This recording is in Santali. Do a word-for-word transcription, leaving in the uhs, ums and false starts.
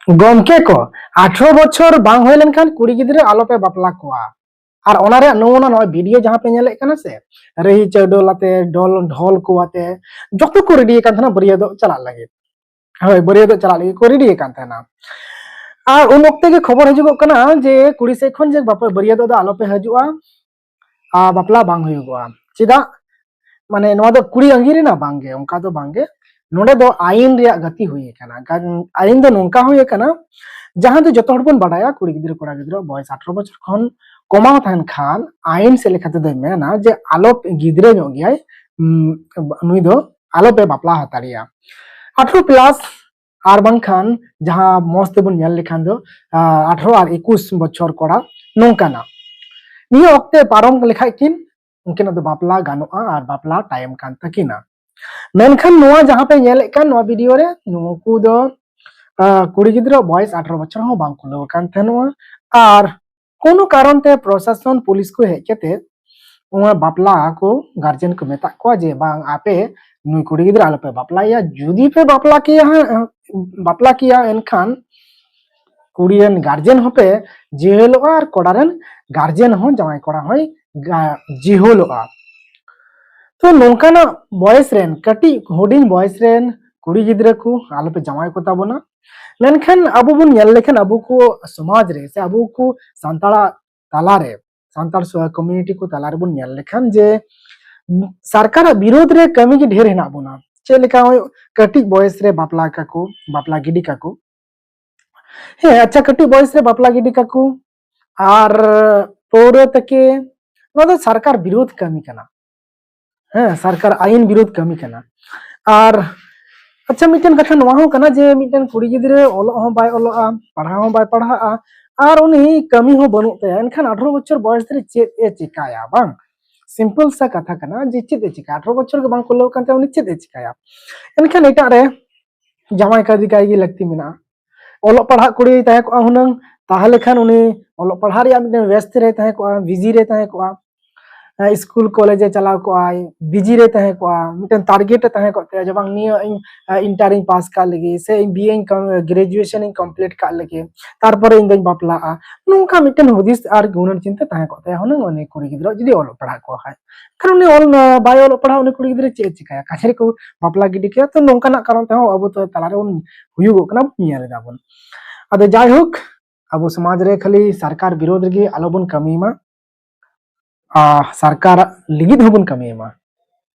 ᱜᱚᱢᱠᱮ ᱠᱚ, ᱟᱴᱷᱨᱚ ᱵᱚᱪᱷᱚᱨ ᱵᱟᱝ ᱦᱩᱭ ᱞᱮᱱᱠᱷᱟᱱ ᱠᱩᱲᱤ ᱜᱤᱫᱽᱨᱟᱹ ᱟᱞᱚᱯᱮ ᱵᱟᱯᱞᱟ ᱠᱚᱣᱟ᱾ ᱟᱨ ᱚᱱᱟ ᱨᱮᱭᱟᱜ ᱱᱚᱢᱩᱱᱟ ᱱᱚᱜᱼᱚᱭ ᱵᱷᱤᱰᱤᱭᱳ ᱡᱟᱦᱟᱸ ᱯᱮ ᱧᱮᱞᱮᱫ ᱠᱟᱱᱟ ᱥᱮ, ᱨᱟᱹᱦᱤ ᱪᱟᱹᱰᱚᱞ ᱟᱛᱮ, ᱰᱚᱞ, ᱰᱷᱚᱞ ᱠᱚ ᱟᱛᱮ ᱡᱚᱛᱚ ᱠᱚ ᱨᱮᱰᱤ ᱟᱠᱟᱱ ᱛᱟᱦᱮᱱᱟ ᱵᱟᱹᱨᱭᱟᱹᱛᱚᱜ ᱪᱟᱞᱟᱜ ᱞᱟᱹᱜᱤᱫ᱾ ᱦᱳᱭ, ᱵᱟᱹᱨᱭᱟᱹᱛᱚᱜ ᱪᱟᱞᱟᱜ ᱞᱟᱹᱜᱤᱫ ᱠᱚ ᱨᱮᱰᱤ ᱟᱠᱟᱱ ᱛᱟᱦᱮᱱᱟ᱾ ᱟᱨ ᱩᱱ ᱚᱠᱛᱮ ᱜᱮ ᱠᱷᱚᱵᱚᱨ ᱦᱤᱡᱩᱜᱚᱜ ᱠᱟᱱᱟ ᱡᱮ ᱠᱩᱲᱤ ᱥᱮᱫ ᱠᱷᱚᱱ ᱡᱮ ᱵᱟᱯ-, ᱵᱟᱹᱨᱭᱟᱹᱛᱚᱜ ᱫᱚ ᱟᱞᱚᱯᱮ ᱦᱤᱡᱩᱜᱼᱟ, ᱟᱨ ᱵᱟᱯᱞᱟ ᱵᱟᱝ ᱦᱩᱭᱩᱜᱚᱜᱼᱟ᱾ ᱪᱮᱫᱟᱜ? ᱢᱟᱱᱮ ᱱᱚᱣᱟ ᱫᱚ ᱠᱩᱲᱤ ᱟᱸᱜᱤᱨ ᱮᱱᱟ? ᱵᱟᱝᱜᱮ, ᱚᱱᱠᱟ ᱫᱚ ᱵᱟᱝᱜᱮ᱾ ᱱᱚᱰᱮ ᱫᱚ ᱟᱭᱤᱱ ᱨᱮᱭᱟᱜ ᱜᱟᱛᱮ ᱦᱩᱭ ᱟᱠᱟᱱᱟ᱾ ᱜᱟ-, ᱟᱭᱤᱱ ᱫᱚ ᱱᱚᱝᱠᱟ ᱦᱩᱭ ᱟᱠᱟᱱᱟ, ᱡᱟᱦᱟᱸ ᱫᱚ ᱡᱚᱛᱚ ᱦᱚᱲ ᱵᱚᱱ ᱵᱟᱰᱟᱭᱟ, ᱠᱩᱲᱤ ᱜᱤᱫᱽᱨᱟᱹ ᱠᱚᱲᱟ ᱜᱤᱫᱽᱨᱟᱹ ᱵᱚᱭᱮᱥ ᱟᱴᱷᱨᱚ ᱵᱚᱪᱷᱚᱨ ᱠᱷᱚᱱ ᱠᱚᱢᱟᱣ ᱛᱟᱦᱮᱱ ᱠᱷᱟᱱ ᱟᱭᱤᱱ ᱥᱮᱫ ᱞᱮᱠᱟ ᱛᱮᱫᱚᱭ ᱢᱮᱱᱟ ᱡᱮ ᱟᱞᱚ ᱜᱤᱫᱽᱨᱟᱹ ᱧᱚᱜ ᱜᱮᱭᱟᱭ, ᱩᱢ, ᱱᱩᱭ ᱫᱚ ᱟᱞᱚᱯᱮ ᱵᱟᱯᱞᱟ ᱦᱟᱛᱟᱲᱮᱭᱟ᱾ ᱟᱴᱷᱨᱚ ᱯᱞᱟᱥ ᱟᱨ ᱵᱟᱝᱠᱷᱟᱱ ᱡᱟᱦᱟᱸ ᱢᱚᱸᱡᱽ ᱛᱮᱵᱚᱱ ᱧᱮᱞ ᱞᱮᱠᱷᱟᱱ ᱫᱚ, ᱟᱸ, ᱟᱴᱷᱨᱚ ᱟᱨ ᱮᱠᱩᱥ ᱵᱚᱪᱷᱚᱨ ᱠᱚᱲᱟ ᱱᱚᱝᱠᱟᱱᱟᱜ᱾ ᱱᱤᱭᱟᱹ ᱚᱠᱛᱮ ᱯᱟᱨᱚᱢ ᱞᱮᱠᱷᱟᱡ ᱠᱤᱱ, ᱩᱱᱠᱤᱱᱟᱜ ᱫᱚ ᱵᱟᱯᱞᱟ ᱜᱟᱱᱚᱜᱼᱟ ᱟᱨ ᱵᱟᱯᱞᱟ ᱴᱟᱭᱤᱢ ᱠᱟᱱ ᱛᱟᱹᱠᱤᱱᱟ᱾ ᱢᱮᱱᱠᱷᱟᱱ ᱱᱚᱣᱟ ᱡᱟᱦᱟᱸ ᱯᱮ ᱧᱮᱞᱮᱫ ᱠᱟᱱ ᱱᱚᱣᱟ ᱵᱷᱤᱰᱤᱭᱳ ᱨᱮ, ᱱᱩᱠᱩ ᱫᱚ, ᱟᱸ, ᱠᱩᱲᱤ ᱜᱤᱫᱽᱨᱟᱹ ᱵᱚᱭᱮᱥ ᱟᱴᱷᱨᱚ ᱵᱚᱪᱷᱚᱨ ᱦᱚᱸ ᱵᱟᱝ ᱠᱩᱞᱟᱹᱣ ᱟᱠᱟᱱ ᱛᱟᱦᱮᱱᱚᱜᱼᱟ᱾ ᱟᱨ ᱠᱳᱱᱳ ᱠᱟᱨᱚᱱ ᱛᱮ ᱯᱨᱚᱥᱟᱥᱚᱱ, ᱯᱩᱞᱤᱥ ᱠᱚ ᱦᱮᱡ ᱠᱟᱛᱮ ᱚᱱᱟ ᱵᱟᱯᱞᱟ ᱠᱚ ᱜᱟᱨᱡᱮᱱ ᱠᱚ ᱢᱮᱛᱟᱜ ᱠᱚᱣᱟ ᱡᱮ, "ᱵᱟᱝ, ᱟᱯᱮ ᱱᱩᱭ ᱠᱩᱲᱤ ᱜᱤᱫᱽᱨᱟᱹ ᱟᱞᱚᱯᱮ ᱵᱟᱯᱞᱟᱭᱟ, ᱡᱩᱫᱤ ᱯᱮ ᱵᱟᱯᱞᱟ ᱠᱮᱭᱟ ᱦᱟᱸᱜ, ᱵᱟᱯᱞᱟ ᱠᱮᱭᱟ ᱮᱱᱠᱷᱟᱱ ᱠᱩᱲᱤ ᱨᱮᱱ ᱜᱟᱨᱡᱮᱱ ᱦᱚᱸᱯᱮ ᱡᱮᱦᱮᱞᱚᱜᱼᱟ ᱟᱨ ᱠᱚᱲᱟ ᱨᱮᱱ ᱜᱟᱨᱡᱮᱱ ᱦᱚᱸ, ᱡᱟᱶᱟᱭ ᱠᱚᱲᱟ ᱦᱚᱸᱭ ᱜᱟ-, ᱡᱮᱦᱮᱞᱚᱜᱼᱟ᱾" ᱛᱚ ᱱᱚᱝᱠᱟᱱᱟᱜ ᱵᱚᱭᱮᱥ ᱨᱮᱱ, ᱠᱟᱹᱴᱤᱡ ᱦᱩᱰᱤᱧ ᱵᱚᱭᱮᱥ ᱨᱮᱱ ᱠᱩᱲᱤ ᱜᱤᱫᱽᱨᱟᱹ ᱠᱚ ᱟᱞᱚᱯᱮ ᱡᱟᱶᱟᱭ ᱠᱚ ᱛᱟᱵᱚᱱᱟ᱾ ᱢᱮᱱᱠᱷᱟᱱ ᱟᱵᱚ ᱵᱚᱱ ᱧᱮᱞ ᱞᱮᱠᱷᱟᱱ ᱟᱵᱚ ᱠᱚ ᱥᱚᱢᱟᱡᱽ ᱨᱮ ᱥᱮ ᱟᱵᱚ ᱠᱚ ᱥᱟᱱᱛᱟᱲᱟᱜ ᱛᱟᱞᱟᱨᱮ, ᱥᱟᱱᱛᱟᱲ ᱥᱚ-, ᱠᱚᱢᱤᱭᱩᱱᱤᱴᱤ ᱠᱚ ᱛᱟᱞᱟ ᱨᱮᱵᱚᱱ ᱧᱮᱞ ᱞᱮᱠᱷᱟᱱ ᱡᱮ ᱥᱚᱨᱠᱟᱨᱟᱜ ᱵᱤᱨᱳᱫᱷ ᱨᱮ ᱠᱟᱹᱢᱤ ᱜᱮ ᱰᱷᱮᱨ ᱦᱮᱱᱟᱜ ᱵᱚᱱᱟ᱾ ᱪᱮᱫ ᱞᱮᱠᱟ ᱱᱚᱜᱼᱚᱭ ᱠᱟᱹᱴᱤᱡ ᱵᱚᱭᱮᱥ ᱨᱮ ᱵᱟᱯᱞᱟ ᱠᱟᱠᱚ, ᱵᱟᱯᱞᱟ ᱜᱤᱰᱤ ᱠᱟᱠᱚ᱾ ᱦᱮᱸ, ᱟᱪᱪᱷᱟ, ᱠᱟᱹᱴᱤᱡ ᱵᱚᱭᱮᱥ ᱨᱮ ᱵᱟᱯᱞᱟ ᱜᱤᱰᱤ ᱠᱟᱠᱚ ᱟᱨ ᱯᱟᱹᱣᱨᱟᱹ ᱛᱮᱠᱮ, ᱱᱚᱣᱟ ᱫᱚ ᱥᱚᱨᱠᱟᱨ ᱵᱤᱨᱳᱫᱷ ᱠᱟᱹᱢᱤ ᱠᱟᱱᱟ᱾ ᱦᱮᱸ, ᱥᱚᱨᱠᱟᱨ ᱟᱭᱤᱱ ᱵᱤᱨᱳᱫᱷ ᱠᱟᱹᱢᱤ ᱠᱟᱱᱟ᱾ ᱟᱨ ᱟᱪᱪᱷᱟ, ᱢᱤᱫᱴᱮᱱ ᱠᱟᱛᱷᱟ ᱱᱚᱣᱟ ᱦᱚᱸ ᱠᱟᱱᱟ ᱡᱮ ᱢᱤᱫᱴᱮᱱ ᱠᱩᱲᱤ ᱜᱤᱫᱽᱨᱟᱹ ᱚᱞᱚᱜ ᱦᱚᱸ ᱵᱟᱭ ᱚᱞᱚᱜᱼᱟ, ᱯᱟᱲᱦᱟᱣ ᱦᱚᱸ ᱵᱟᱭ ᱯᱟᱲᱦᱟᱜᱼᱟ, ᱟᱨ ᱩᱱᱤ ᱠᱟᱹᱢᱤ ᱦᱚᱸ ᱵᱟᱹᱱᱩᱜ ᱛᱟᱭᱟ, ᱮᱱᱠᱷᱟᱱ ᱟᱴᱷᱨᱚ ᱵᱚᱪᱷᱚᱨ ᱵᱚᱭᱮᱥ ᱨᱮ ᱪᱮᱫ ᱮ ᱪᱮᱠᱟᱭᱟ? ᱵᱟᱝ, ᱥᱤᱢᱯᱚᱞ ᱥᱟ ᱠᱟᱛᱷᱟ ᱠᱟᱱᱟ ᱡᱮ ᱪᱮᱫ ᱮ ᱪᱮᱠᱟᱭᱟ? ᱟᱴᱷᱨᱚ ᱵᱚᱪᱷᱚᱨ ᱜᱮ ᱵᱟᱝ ᱠᱩᱞᱟᱹᱣ ᱠᱟᱱ ᱛᱟᱭᱟ, ᱩᱱᱤ ᱪᱮᱫ ᱮ ᱪᱮᱠᱟᱭᱟ? ᱮᱱᱠᱷᱟᱱ ᱮᱴᱟᱜ ᱨᱮ ᱡᱟᱶᱟᱭ ᱠᱟᱭ ᱜᱮ ᱞᱟᱹᱠᱛᱤ ᱢᱮᱱᱟᱜᱼᱟ᱾ ᱚᱞᱚᱜ ᱯᱟᱲᱦᱟᱜ ᱠᱩᱲᱤ ᱛᱟᱦᱮᱸ ᱠᱚᱜᱼᱟ ᱦᱩᱱᱟᱹᱝ, ᱛᱟᱦᱚᱞᱮ ᱠᱷᱟᱱ ᱩᱱᱤ ᱚᱞᱚᱜ ᱯᱟᱲᱦᱟᱜ ᱨᱮᱭᱟᱜ ᱢᱤᱫᱴᱮᱱ ᱵᱮᱥᱛ ᱨᱮ ᱛᱟᱦᱮᱸ ᱠᱚᱜᱼᱟ, ᱵᱤᱡᱤ ᱨᱮ ᱛᱟᱦᱮᱸ ᱠᱚᱜᱼᱟ᱾ ᱥᱠᱩᱞ ᱠᱚᱞᱮᱡᱽ ᱮ ᱪᱟᱞᱟᱣ ᱠᱚᱜᱼᱟᱭ, ᱵᱤᱡᱤ ᱨᱮ ᱛᱟᱦᱮᱸ ᱠᱚᱜᱼᱟ, ᱢᱤᱫᱴᱮᱱ ᱴᱟᱨᱜᱮᱴ ᱮ ᱛᱟᱦᱮᱸ ᱠᱚᱜ ᱛᱟᱭᱟ ᱡᱮ ᱵᱟᱝ ᱱᱤᱭᱟᱹ ᱤᱧ ᱤᱱᱴᱟᱨ ᱤᱧ ᱯᱟᱥ ᱠᱟᱜ ᱞᱮᱜᱮ, ᱥᱮ ᱤᱧ ᱵᱤ ᱮ ᱜᱨᱮᱡᱩᱭᱮᱥᱚᱱ ᱤᱧ ᱠᱚᱢᱯᱞᱤᱴ ᱠᱟᱜ ᱞᱮᱜᱮ, ᱛᱟᱨᱯᱚᱨᱮ ᱤᱧ ᱫᱚᱧ ᱵᱟᱯᱞᱟᱜᱼᱟ᱾ ᱱᱚᱝᱠᱟ ᱢᱤᱫᱴᱮᱱ ᱦᱩᱫᱤᱥ ᱟᱨ ᱜᱩᱱᱟᱹᱱ ᱪᱤᱱᱛᱟᱹ ᱛᱟᱦᱮᱸ ᱠᱚᱜ ᱛᱟᱭᱟ ᱦᱩᱱᱟᱹᱝ ᱩᱱᱤ ᱠᱩᱲᱤ ᱜᱤᱫᱽᱨᱟᱹ ᱡᱩᱫᱤ ᱚᱞᱚᱜ ᱯᱟᱲᱦᱟᱜ ᱠᱚ ᱠᱷᱟᱡ᱾ ᱠᱟᱨᱚᱱ ᱩᱱᱤ ᱚᱞ ᱵᱟᱭ ᱚᱞᱚᱜ ᱯᱟᱲᱦᱟᱜ, ᱩᱱᱤ ᱠᱩᱲᱤ ᱜᱤᱫᱽᱨᱟᱹ ᱪᱮᱫ ᱮ ᱪᱤᱠᱟᱹᱭᱟ? ᱠᱟᱪᱷᱮ ᱨᱮᱠᱚ ᱵᱟᱯᱞᱟ ᱜᱤᱰᱤ ᱠᱟᱭᱟ᱾ ᱛᱚ ᱱᱚᱝᱠᱟᱱᱟᱜ ᱠᱟᱨᱚᱱ ᱛᱮᱦᱚᱸ ᱟᱵᱚ ᱛᱟᱞᱟᱨᱮ ᱵᱚᱱ ᱦᱩᱭᱩᱜᱚᱜ ᱠᱟᱱᱟ, ᱧᱮᱞ ᱮᱫᱟ ᱵᱚᱱ᱾ ᱟᱫᱚ ᱡᱟᱭᱦᱳᱠ, ᱟᱵᱚ ᱥᱚᱢᱟᱡᱽ ᱨᱮ ᱠᱷᱟᱹᱞᱤ ᱥᱚᱨᱠᱟᱨ ᱵᱤᱨᱳᱫᱷ ᱨᱮᱜᱮ ᱟᱞᱚᱵᱚᱱ ᱠᱟᱹᱢᱤ ᱢᱟ, ᱟᱨ ᱥᱚᱨᱠᱟᱨ ᱞᱟᱹᱜᱤᱫ ᱦᱚᱸᱵᱚᱱ ᱠᱟᱹᱢᱤ ᱢᱟ᱾